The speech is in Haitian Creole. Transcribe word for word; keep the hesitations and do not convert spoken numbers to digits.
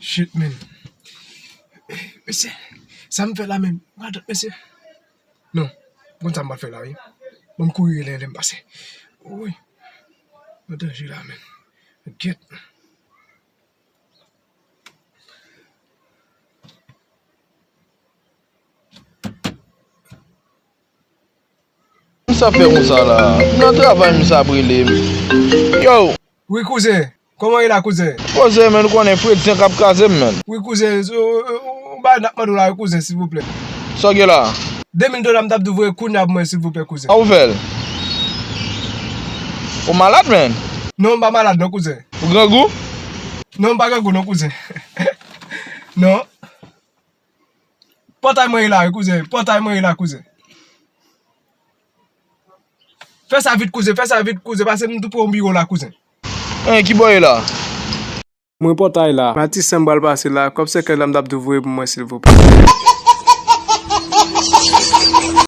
Shit, man. Mesye, sa m fè la menm? Radòt, mesye. Non, m konn sa m pral fè la, wi. Bon, m kouri lè, lè m pase. Wi. Nan danje la, menm. Gyèt. Sa fè konsa la? M nan travay, m sa ap rele m. Yo! Wi, kouzen. Kòman w ye la, kouzen? Poze, men, ou konnen, fredi an k ap kraze m, men. Wi, kouzen, yon bagay n ap mande w la, wi, kouzen, silvouplè. Sa w gen la? De mil dola m t ap dwe voye kounye a pou mwen, silvouplè, kouzen. Sa w fè l? Ou malad, men? Non, m pa malad, non, kouzen. Ou grangou? Non, m pa grangou, non, kouzen. Non. Pòtay mwen ye la, wi, kouzen. Pòtay mwen ye la, kouzen. Fè sa vit, kouzen. Fè sa vit, kouzen. Pase m tou pre yon biwo la, kouzen. Hein, ki bò ye la? Mwen pòtay la. Matisè m pral pase la. Kòb senkant la m t ap dwe voye pou mwen, silvouplè.